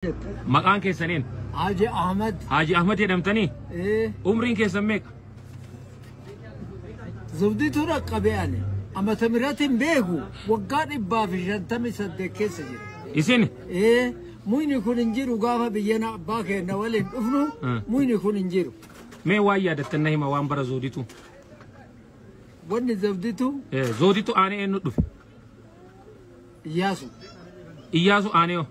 Maqaan keessaniin? Haji Ahmad. Haji Ahmad jedhamtanii? Ee. Umriin keessan meeqa? Zawdituu dhaqqabe ani. Amata miratiin hin beeku waggaa 158 keessa jira. Isin? Ee, muyni kun hin jiru gaafa biyyana abbaa keenya waliin dhufnu muyni kun hin jiru. Mee waan yaadattan na hima waan bara Zawdituu. Wanni Zawdituu. Zawdituu aanee eenyu dhufe? Iyyaasu. Iyyaasu aanee hoo?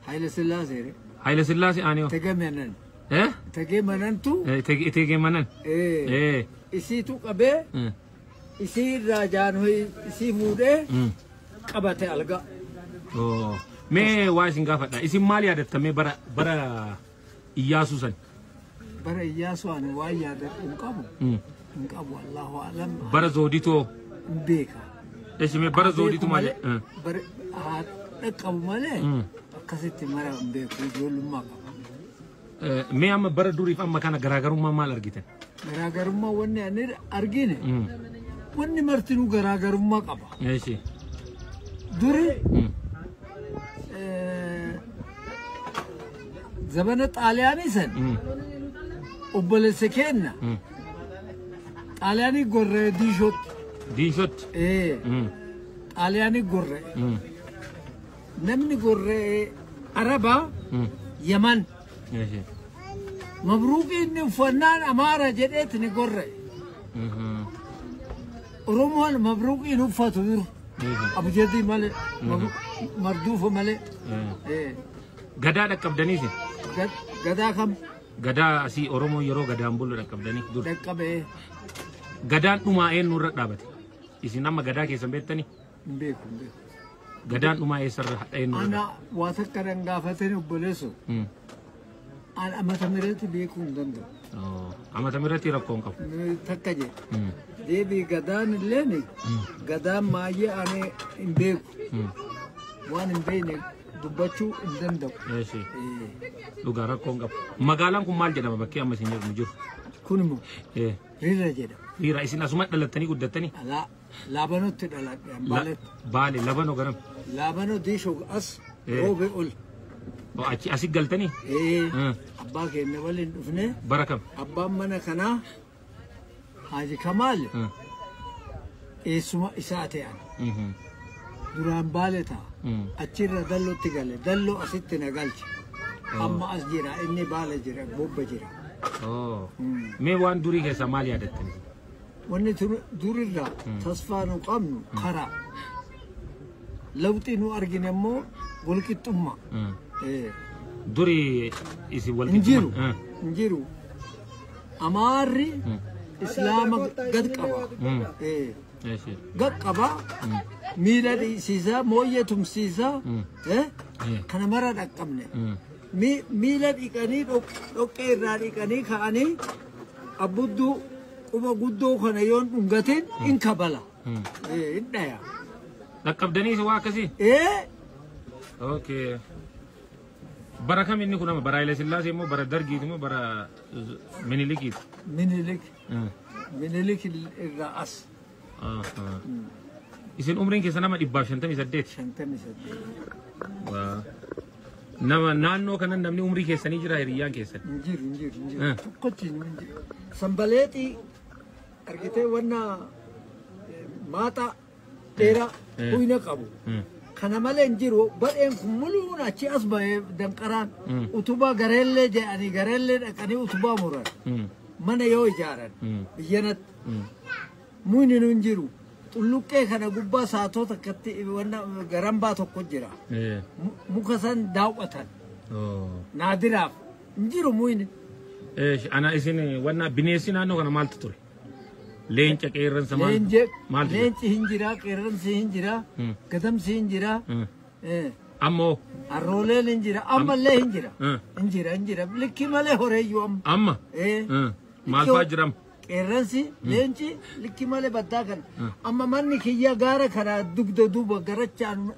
Haile Sillaasee. Haile Sillaasee aanee hoo? Tege Menan. Eh? Tege Menantu. Tege Menan. Ee. Isiitu qabee. Isii irraa jaanhoyi isii fuudhee qabate alga. Mee waa isin gaafadha. Isin maal yaadattan mee bara bara Iyyaasuu san? Bara Iyyaasuu ani waan yaadadhu hin qabu. Hin qabu, Allahu alam. Bara Zawdituu? Hin beeka. Eshi mee bara Zawdituu maal? Bara haa dhaqqabu malee akkasitti mara hin beeku, ijoollummaa qaba. Mee amma bara duriif amma kana garaagarummaa maal argitan? Garaagarummaa wanni ani argine wanni martinuu garaagarummaa qaba. Eshi. Duri zabana Xaaliyaanii san obboleessa keenya Xaaliyaanii gorra'e diishootti. Diishootti? Ee. Xaaliyaanii gorra'e. Namni gorra'e Arabaa Yaman. Mabruuqii inni uffannaan Amaara jedheeti ni gorra'e. Oromoon mabruuqiin uffatu dur. Abjadii malee, marduufa malee. Gadaa dhaqqabdaniisi? Gadaa kam? Gadaa asii Oromoo yeroo gadaan bulu dhaqqabdanii dur. Dhaqqabee. Gadaan dhumaa eenyu irra dhaabate? Isin amma gadaa keessan beektanii? Hin beeku, hin beeku. Gadaan dhumaa eessarra eenyu irra? Ana waa takka nan gaafatani obboleessu. An amata miratti beekuu hin danda'u. Amata miratti rakkoo hin qabu. Takka jedhe. Deebii gadaan illeen gadaan maayyee ani hin beeku. Waan hin beekne dubbachuu hin danda'u. Eeshi. Dhugaa rakkoo hin qabu. Magaalaan kun maal jedhama bakkee amma isin jedhamu jiru? Kun immoo Riira jedhama. Riira, isin asuma dhalattanii guddattanii? Laabanootti dhaladhe, Baaletti. Baale, Labanoo garam? Laabanoo diishoo as roobe ol. Achi asi galtanii? Ee. Abbaa keenya waliin dhufne. Bara kam? Abbaan mana kanaa Haji Kamaal eessuma isaa ta'an. Duraan Baale ta'a. Achirra dallootti gale. Dalloo asitti na galche. Amma as jira, inni Baale jira, bobba jira. Mee waan durii keessaa maal yaadattani? Wanni durirraa tasfaa nu qabnu karaa. Lawxii nu argine immoo walqixxummaa. Durii isin Hin jiru. Hin jiru. Amaarri Islaama gad qaba. Gad qaba. Miila dhiisisaa, mooyyee tumsiisaa. Kana mara dhaqqabne. Miila dhiqanii dhoqqee irraa dhiqanii ka'anii abbudduu quba guddoo kana yoon dhungatin in kabala. In dhaya. Dhaqqabdanii waa akkasii? Ee. Okay. Bara kam inni kun amma bara Haile Sillaasee immoo bara Dargiiti immoo bara Minilikiiti? Minilik. Minilik irraa as. Isin umriin keessa nama 158? 58. Nama naannoo kana namni umrii keessanii jira hiriyyaan keessan? Hin jiru, hin jiru, hin jiru. Tokkochi hin jiru. Sambaleexii argitee wanna maaxa dheeraa huyna qabu. Kana malee hin jiru. Badheen kun muluun achi as bahee danqaraan utubaa gareellee jedhanii gareellee dhaqanii utubaa muran. Mana yoo ijaaran biyyanatti. Muyni nu hin jiru. Xulluqqee kana gubbaa saatota akkatti wanna garambaa tokko jira. Muka san daawwatan. Naadiraaf hin jiru muyni. Ana isin wanna bineensi naannoo kana maaltu ture? Leenca, qeerransa maal? Leenci hin jira, qeerransi hin jira, gadamsi hin jira. Ammoo? Harrooleen hin jira, ammallee hin jira. Hin jira, hin jira. Likki malee horeeyyuu amma. Amma? Maal fa'aa jira? Qeerransi, leenci, likki malee baddaa kana. Amma manni kiyya gaara kana dugda duuba garachaan.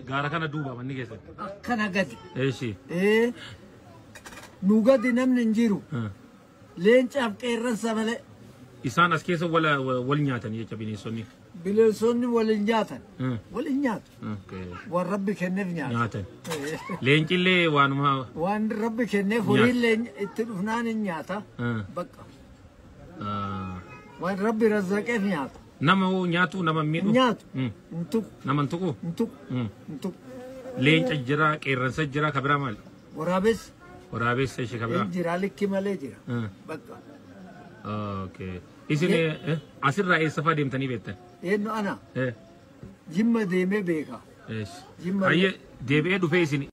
Gaara kana duuba manni keessan? Akkana gadi. Eeshi. Nu gadi namni hin jiru. Leencaaf qeerransa malee. Isaan as keessa wal nyaatan jecha bineensonni. Bineensonni waliin nyaatan. Waliin nyaatu. Okay. Waan Rabbi kenneef nyaatu. Nyaatan. Leencillee waanuma. Waan Rabbi kenneef horiillee itti dhufnaan hin nyaata. Bakka. Waan Rabbi razzaqeef nyaata. Nama hoo nyaatu, nama hin miidhu? Nyaatu. Hin tuqu. Nama hin tuqu? Hin tuqu. Hin tuqu. Leenca jira, qeerransa jira, ka biraa maali? Waraabessi. Waraabessa ishee ka biraa. Hin jira, likki malee jira. Bakka. Okay. Isin asirraa eessa fa'aa deemtanii beektan? Eenyu ana? Jimma deemee beeka. Eesh. Jimma. Hayyee, deebi'ee dhufee isin